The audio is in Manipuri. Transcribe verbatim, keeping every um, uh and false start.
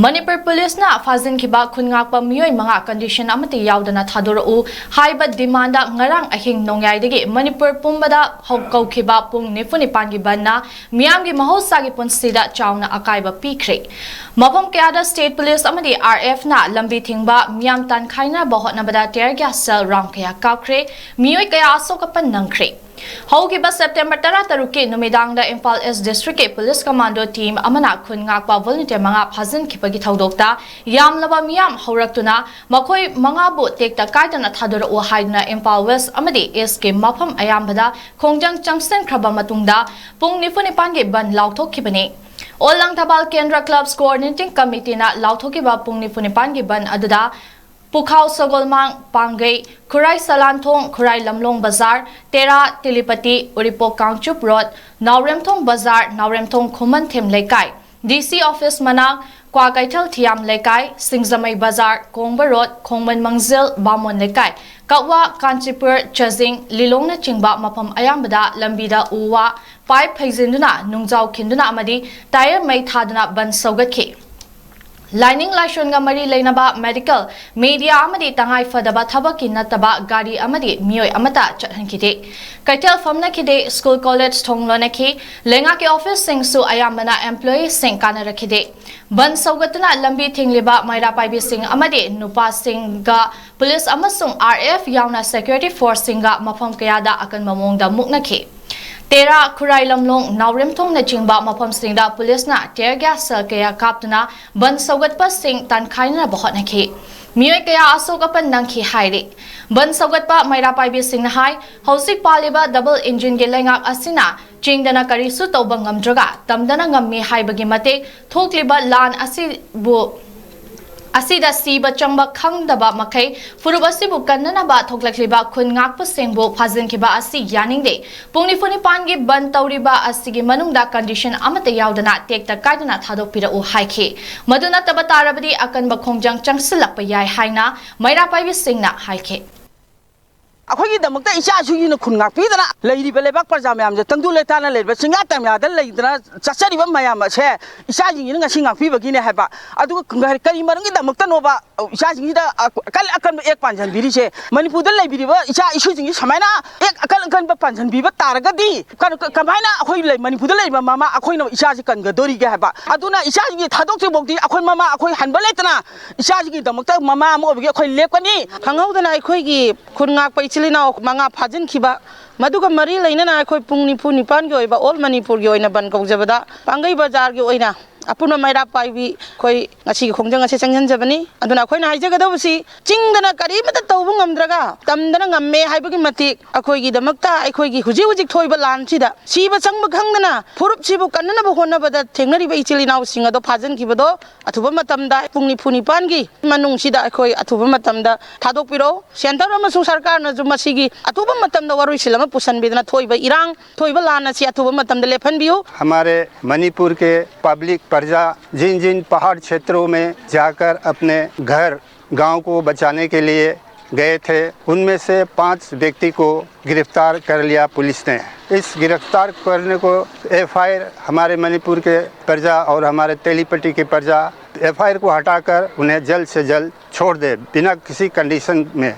ꯃꯅꯤꯄꯨꯔ ꯄꯨꯂꯤꯁꯅ ꯐꯥꯖꯤꯟꯈꯤꯕ ꯈꯨꯟ ꯉꯥꯛꯄ ꯃꯤꯑꯣꯏ ꯃꯉꯥ ꯀꯟꯗꯤꯁꯟ ꯑꯃꯠꯇ ꯌꯥꯎꯗꯅ ꯊꯥꯗꯣꯔꯛꯎ ꯍꯥꯏꯕ ꯗꯤꯃꯥꯟꯗ ꯉꯔꯥꯡ ꯑꯍꯤꯡ ꯅꯣꯡꯌꯥꯏꯗꯒꯤ ꯃꯅꯤꯄꯨꯔ ꯄꯨꯝꯕꯗ ꯍꯧ-, ꯀꯧꯈꯤꯕ ꯄꯨꯡ ꯅꯤꯐꯨ ꯅꯤꯄꯥꯟꯒꯤ ꯕꯟꯅ ꯃꯤꯌꯥꯝꯒꯤ ꯃꯍꯧꯁꯥꯒꯤ ꯄꯨꯟꯁꯤꯗ ꯆꯥꯎꯅ ꯑꯀꯥꯏꯕ ꯄꯤꯈ꯭ꯔꯦ꯫ ꯃꯐꯝ ꯀꯌꯥꯗ ꯁ꯭ꯇꯦꯠ ꯄꯨꯂꯤꯁ ꯑꯃꯗꯤ ꯑꯥꯔ ꯑꯦꯐꯅ ꯂꯝꯕꯤ ꯊꯤꯡꯕ, ꯃꯤꯌꯥꯝ ꯇꯥꯟꯈꯥꯏꯅꯕ ꯍꯣꯠꯅꯕꯗ tear gas shell round ꯀꯌꯥ ꯀꯥꯞꯈ꯭ꯔꯦ, ꯃꯤꯑꯣꯏ ꯀꯌꯥ ꯑꯁꯣꯛ ꯑꯄꯟ ꯅꯪꯈ꯭ꯔꯦ꯫ ꯍꯧꯈꯤꯕ ꯁꯦꯞꯇꯦꯝꯕꯔ ꯇꯔꯥꯇꯔꯨꯛꯀꯤ ꯅꯨꯃꯤꯗꯥꯡꯗ ꯏꯝꯐꯥꯜ ꯏꯁ ꯗꯤꯁꯇ꯭ꯔꯤꯛꯀꯤ ꯄꯨꯂꯤꯁ ꯀꯃꯥꯟꯗꯣ ꯇꯤꯝ ꯑꯃꯅ ꯈꯨꯟ ꯉꯥꯛꯄ ꯚꯣꯂꯨꯟꯇꯤꯌꯔ ꯃꯉꯥ ꯐꯥꯖꯤꯟꯈꯤꯕꯒꯤ ꯊꯧꯗꯣꯛꯇ ꯌꯥꯝꯂꯕ ꯃꯤꯌꯥꯝ ꯍꯧꯔꯛꯇꯨꯅ ꯃꯈꯣꯏ ꯃꯉꯥꯕꯨ ꯇꯦꯛꯇ ꯀꯥꯏꯗꯅ ꯊꯥꯗꯣꯔꯛꯎ ꯍꯥꯏꯗꯨꯅ ꯏꯝꯐꯥꯜ ꯋꯦꯁ ꯑꯃꯗꯤ ꯏꯁꯀꯤ ꯃꯐꯝ ꯑꯌꯥꯝꯕꯗ ꯈꯣꯡꯖꯪ ꯆꯪꯁꯤꯟꯈ꯭ꯔꯕ ꯃꯇꯨꯡꯗ ꯄꯨꯡ ꯅꯤꯐꯨ ꯅꯤꯄꯥꯟꯒꯤ ꯕꯟ ꯂꯥꯎꯊꯣꯛꯈꯤꯕꯅꯤ꯫ ꯑꯣꯜ ꯂꯪꯊꯕꯥꯜ ꯀꯦꯟꯗ꯭ꯔ clubs coordinating committeeꯅ ꯂꯥꯎꯊꯣꯛꯈꯤꯕ ꯄꯨꯡ ꯅꯤꯐꯨ ꯅꯤꯄꯥꯟꯒꯤ ꯕꯟ ꯑꯗꯨꯗ ꯄꯨꯈꯥꯎ ꯁꯒꯣꯜꯃꯥꯡ, ꯄꯥꯡꯒꯩ, ꯈꯨꯔꯥꯏ ꯁꯂꯥꯟꯊꯣꯡ, ꯈꯨꯔꯥꯏ ꯂꯝꯂꯣꯡ ꯕꯖꯥꯔ, ꯇꯦꯔꯥ, ꯇꯤꯂꯤꯄꯇꯤ, ꯎꯔꯤꯄꯣꯛ ꯀꯥꯡꯆꯨꯞ ꯔꯣꯗ, ꯅꯥꯎꯔꯦꯝꯊꯣꯡ ꯕꯖꯥꯔ, ꯅꯥꯎꯔꯦꯝꯊꯣꯡ ꯈꯨꯃꯟꯊꯦꯝ ꯂꯩꯀꯥꯏ, ꯗꯤ ꯁꯤ ꯑꯣꯐꯤꯁ ꯃꯅꯥꯛ, ꯀ꯭ꯋꯥꯀꯩꯊꯦꯜ ꯊꯤꯌꯥꯝ ꯂꯩꯀꯥꯏ, ꯁꯤꯡꯖꯃꯩ ꯕꯖꯥꯔ, ꯀꯣꯡꯕ ꯔꯣꯗ, ꯈꯣꯡꯃꯟ ꯃꯥꯡꯖꯤꯜ, ꯕꯥꯃꯣꯟ ꯂꯩꯀꯥꯏ, ꯀꯛꯋꯥ, ꯀꯥꯟꯆꯤꯄꯨꯔ, ꯆꯥꯖꯤꯡ, ꯂꯤꯂꯣꯡꯅꯆꯤꯡꯕ ꯃꯐꯝ ꯑꯌꯥꯝꯕꯗ ꯂꯝꯕꯤꯗ ꯎ ꯋꯥ, ꯄꯥꯏꯞ ꯐꯩꯖꯤꯟꯗꯨꯅ, ꯅꯨꯡꯖꯥꯎ ꯈꯤꯟꯗꯨꯅ ꯑꯃꯗꯤ ꯇꯥꯌꯔ ꯃꯩ ꯊꯥꯗꯨꯅ ꯕꯟ ꯁꯧꯒꯠꯈꯤ꯫ ꯂꯥꯏꯅꯤꯡ ꯂꯥꯏꯁꯣꯟꯒ ꯃꯔꯤ ꯂꯩꯅꯕ, medical, media ꯑꯃꯗꯤ ꯇꯉꯥꯏ ꯐꯗꯕ ꯊꯕꯛꯀꯤ ꯅꯠꯇꯕ ꯒꯥꯔꯤ ꯑꯃꯗꯤ ꯃꯤꯑꯣꯏ ꯑꯃꯠꯇ ꯆꯠꯍꯟꯈꯤꯗꯦ꯫ ꯀꯩꯊꯦꯜ ꯐꯝꯅꯈꯤꯗꯦ, ꯁ꯭ꯀꯨꯜ ꯀꯣꯂꯦꯖ ꯊꯣꯡ ꯂꯣꯟꯅꯈꯤ, ꯂꯩꯉꯥꯛꯀꯤ ꯑꯣꯐꯤꯁꯁꯤꯡꯁꯨ ꯑꯌꯥꯝꯕꯅ employeeꯁꯤꯡ ꯀꯥꯟꯅꯔꯛꯈꯤꯗꯦ꯫ ꯕꯟ ꯁꯧꯒꯠꯇꯨꯅ ꯂꯝꯕꯤ ꯊꯤꯡꯂꯤꯕ ꯃꯩꯔꯥ ꯄꯥꯏꯕꯤꯁꯤꯡ ꯑꯃꯗꯤ ꯅꯨꯄꯥꯁꯤꯡꯒ ꯄꯨꯂꯤꯁ ꯑꯃꯁꯨꯡ ꯑꯥꯔ ꯑꯦꯐ ꯌꯥꯎꯅ security forceꯁꯤꯡꯒ ꯃꯐꯝ ꯀꯌꯥꯗ ꯑꯀꯟꯕ ꯃꯑꯣꯡꯗ ꯃꯨꯛꯅꯈꯤ꯫ ꯇꯦꯔꯥ, ꯈꯨꯔꯥꯏ ꯂꯝꯂꯣꯡ, ꯅꯥꯎꯔꯦꯝꯊꯣꯡꯅꯆꯤꯡꯕ ꯃꯐꯝꯁꯤꯡꯗ ꯄꯨꯂꯤꯁꯅ tear gas shell ꯀꯌꯥ ꯀꯥꯞꯇꯨꯅ ꯕꯟ ꯁꯧꯒꯠꯄꯁꯤꯡ ꯇꯥꯟꯈꯥꯏꯅꯅꯕ ꯍꯣꯠꯅꯈꯤ꯫ ꯃꯤꯑꯣꯏ ꯀꯌꯥ ꯑꯁꯣꯛ ꯑꯄꯟ ꯅꯪꯈꯤ ꯍꯥꯏꯔꯤ꯫ ꯕꯟ ꯁꯧꯒꯠꯄ ꯃꯩꯔꯥ ꯄꯥꯏꯕꯤꯁꯤꯡꯅ ꯍꯥꯏ, ꯍꯧꯖꯤꯛ ꯄꯥꯜꯂꯤꯕ double engineꯒꯤ ꯂꯩꯉꯥꯛ ꯑꯁꯤꯅ ꯆꯤꯡꯗꯅ ꯀꯔꯤꯁꯨ ꯇꯧꯕ ꯉꯝꯗ꯭ꯔꯒ ꯇꯝꯗꯅ ꯉꯝꯃꯤ ꯍꯥꯏꯕꯒꯤ ꯃꯇꯤꯛ ꯊꯣꯛꯂꯤꯕ ꯂꯥꯟ ꯑꯁꯤꯕꯨ, ꯑꯁꯤꯗ ꯁꯤꯕ ꯆꯪꯕ ꯈꯪꯗꯕ ꯃꯈꯩ ꯐꯨꯔꯨꯞ ꯑꯁꯤꯕꯨ ꯀꯟꯅꯅꯕ ꯊꯣꯛꯂꯛꯂꯤꯕ ꯈꯨꯟ ꯉꯥꯛꯄꯁꯤꯡꯕꯨ ꯐꯥꯖꯤꯟꯈꯤꯕ ꯑꯁꯤ ꯌꯥꯅꯤꯡꯗꯦ꯫ ꯄꯨꯡ ꯅꯤꯐꯨ ꯅꯤꯄꯥꯟꯒꯤ ꯕꯟ ꯇꯧꯔꯤꯕ ꯑꯁꯤꯒꯤ ꯃꯅꯨꯡꯗ condition ꯑꯃꯠꯇ ꯌꯥꯎꯗꯅ ꯇꯦꯛꯇ ꯀꯥꯏꯗꯅ ꯊꯥꯗꯣꯛꯄꯤꯔꯛꯎ ꯍꯥꯏꯈꯤ꯫ ꯃꯗꯨ ꯅꯠꯇꯕ ꯇꯥꯔꯕꯗꯤ ꯑꯀꯟꯕ ꯈꯣꯡꯖꯪ ꯆꯪꯁꯤꯜꯂꯛꯄ ꯌꯥꯏ ꯍꯥꯏꯅ ꯃꯩꯔꯥ ꯄꯥꯏꯕꯤꯁꯤꯡꯅ ꯍꯥꯏꯈꯤ꯫ ꯑꯩꯈꯣꯏꯒꯤꯗꯃꯛꯇ ꯏꯆꯥ ꯏꯁꯨꯒꯤꯅ ꯈꯨꯟ ꯉꯥꯛꯄꯤꯗꯅ ꯂꯩꯔꯤꯕ ꯂꯩꯕꯥꯛ ꯄ꯭ꯔꯖꯥ ꯃꯌꯥꯝꯁꯦ, ꯇꯪꯗꯨ ꯂꯩꯇꯥꯅ ꯂꯩꯔꯤꯕ ꯆꯤꯡꯌꯥ ꯇꯝꯌꯥꯗ ꯂꯩꯗꯅ ꯆꯠꯆꯔꯤꯕ ꯃꯌꯥꯝ ꯑꯁꯦ ꯏꯆꯥꯁꯤꯡꯁꯤꯅ ꯉꯁꯤ ꯉꯥꯛꯄꯤꯕꯒꯤꯅꯦ ꯍꯥꯏꯕ꯫ ꯑꯗꯨꯒ ꯀꯔꯤ ꯃꯔꯝꯒꯤꯗꯃꯛꯇꯅꯣꯕ ꯏꯆꯥꯁꯤꯡꯁꯤꯗ ꯑꯀꯜ ꯑꯀꯟꯕ ꯑꯦꯛ ꯄꯥꯟꯁꯤꯟꯕꯤꯔꯤꯁꯦ? ꯃꯅꯤꯄꯨꯔꯗ ꯂꯩꯕꯤꯔꯤꯕ ꯏꯆꯥ ꯏꯁꯨꯁꯤꯡꯁꯤ ꯁꯨꯃꯥꯏꯅ ꯑꯦꯛ ꯑꯀꯜ ꯑꯀꯟꯕ ꯄꯥꯟꯁꯤꯟꯕꯤꯕ ꯇꯥꯔꯒꯗꯤ ꯀ-, ꯀ-, ꯀꯃꯥꯏꯅ ꯑꯩꯈꯣꯏ ꯂꯩ-, ꯃꯅꯤꯄꯨꯔꯗ ꯂꯩꯔꯤꯕ ꯃꯃꯥ ꯑꯩꯈꯣꯏꯅ ꯏꯆꯥꯁꯤ ꯀꯟꯒꯗꯣꯔꯤꯒꯦ ꯍꯥꯏꯕ? ꯑꯗꯨꯅ ꯏꯆꯥꯁꯤꯡꯁꯤ ꯊꯥꯗꯣꯛꯇ꯭ꯔꯤꯐꯥꯎꯗꯤ ꯑꯩꯈꯣꯏ ꯃꯃꯥ ꯑꯩꯈꯣꯏ ꯍꯟꯕ ꯂꯩꯇꯅ ꯏꯆꯥꯁꯤꯡꯒꯤꯗꯃꯛꯇ ꯃꯃꯥ ꯑꯃ ꯑꯣꯏꯕꯒꯤ ꯑꯩꯈꯣꯏ ꯂꯦꯞꯀꯅꯤ꯫ ꯈꯪꯍꯧꯗꯅ ꯑꯩꯈꯣꯏꯒꯤ ꯈꯨꯟ ꯉꯥꯛꯄ ꯏꯆꯤꯜ ꯏꯅꯥꯎ ꯃꯉꯥ ꯐꯥꯖꯤꯟꯈꯤꯕ, ꯃꯗꯨꯒ ꯃꯔꯤ ꯂꯩꯅꯅ ꯑꯩꯈꯣꯏ ꯄꯨꯡ ꯅꯤꯐꯨ ꯅꯤꯄꯥꯟꯒꯤ ꯑꯣꯏꯕ ꯑꯣꯜ ꯃꯅꯤꯄꯨꯔꯒꯤ ꯑꯣꯏꯅ ꯕꯟ ꯀꯧꯖꯕꯗ ꯄꯥꯡꯒꯩ ꯕꯖꯥꯔꯒꯤ ꯑꯣꯏꯅ ꯑꯄꯨꯟꯕ ꯃꯩꯔꯥ ꯄꯥꯏꯕꯤ ꯑꯩꯈꯣꯏ ꯉꯁꯤꯒꯤ ꯈꯣꯡꯖꯪ ꯑꯁꯤ ꯆꯪꯁꯤꯟꯖꯕꯅꯤ꯫ ꯑꯗꯨꯅ ꯑꯩꯈꯣꯏꯅ ꯍꯥꯏꯖꯒꯗꯧꯕꯁꯤ, ꯆꯤꯡꯗꯅ ꯀꯔꯤꯃꯠꯇ ꯇꯧꯕ ꯉꯝꯗ꯭ꯔꯒ ꯇꯝꯗꯅ ꯉꯝꯃꯦ ꯍꯥꯏꯕꯒꯤ ꯃꯇꯤꯛ ꯑꯩꯈꯣꯏꯒꯤꯗꯃꯛꯇ ꯑꯩꯈꯣꯏꯒꯤ ꯍꯧꯖꯤꯛ ꯍꯧꯖꯤꯛ ꯊꯣꯛꯏꯕ ꯂꯥꯟꯁꯤꯗ ꯁꯤꯕ ꯆꯪꯕ ꯈꯪꯗꯅ ꯐꯨꯔꯨꯞꯁꯤꯕꯨ ꯀꯟꯅꯅꯕ ꯍꯣꯠꯅꯕꯗ ꯊꯦꯡꯅꯔꯤꯕ ꯏꯆꯤꯜ ꯏꯅꯥꯎꯁꯤꯡ ꯑꯗꯣ ꯐꯥꯖꯤꯟꯈꯤꯕꯗꯣ ꯑꯊꯨꯕ ꯃꯇꯝꯗ ꯄꯨꯡ ꯅꯤꯐꯨ ꯅꯤꯄꯥꯟꯒꯤ ꯃꯅꯨꯡꯁꯤꯗ ꯑꯩꯈꯣꯏ ꯑꯊꯨꯕ ꯃꯇꯝꯗ ꯊꯥꯗꯣꯛꯄꯤꯔꯛꯎ꯫ ꯁꯦꯟꯇꯔ ꯑꯃꯁꯨꯡ ꯁꯔꯀꯥꯔꯅꯁꯨ ꯃꯁꯤꯒꯤ ꯑꯊꯨꯕ ꯃꯇꯝꯗ ꯋꯥꯔꯣꯏꯁꯤꯟ ꯑꯃ ꯄꯨꯁꯤꯟꯕꯤꯗꯨꯅ ꯊꯣꯛꯏꯕ ꯏꯔꯥꯡ, ꯊꯣꯛꯏꯕ ꯂꯥꯟ ꯑꯁꯤ ꯑꯊꯨꯕ ꯃꯇꯝꯗ ꯂꯦꯞꯍꯟꯕꯤꯌꯨ꯫ हमारे मणिपुर के पब्लिक प्रजा जिन जिन पहाड़ क्षेत्रों में जाकर अपने घर, गांव को बचाने के लिए गए थे, उनमें से पांच व्यक्ति को गिरफ्तार कर लिया पुलिस ने। इस गिरफ्तार करने को एफआईआर हमारे मणिपुर के प्रजा और हमारे तेलीपट्टी के प्रजा एफआईआर को हटाकर उन्हें जल्द से जल्द छोड़ दे, बिना किसी कंडीशन में।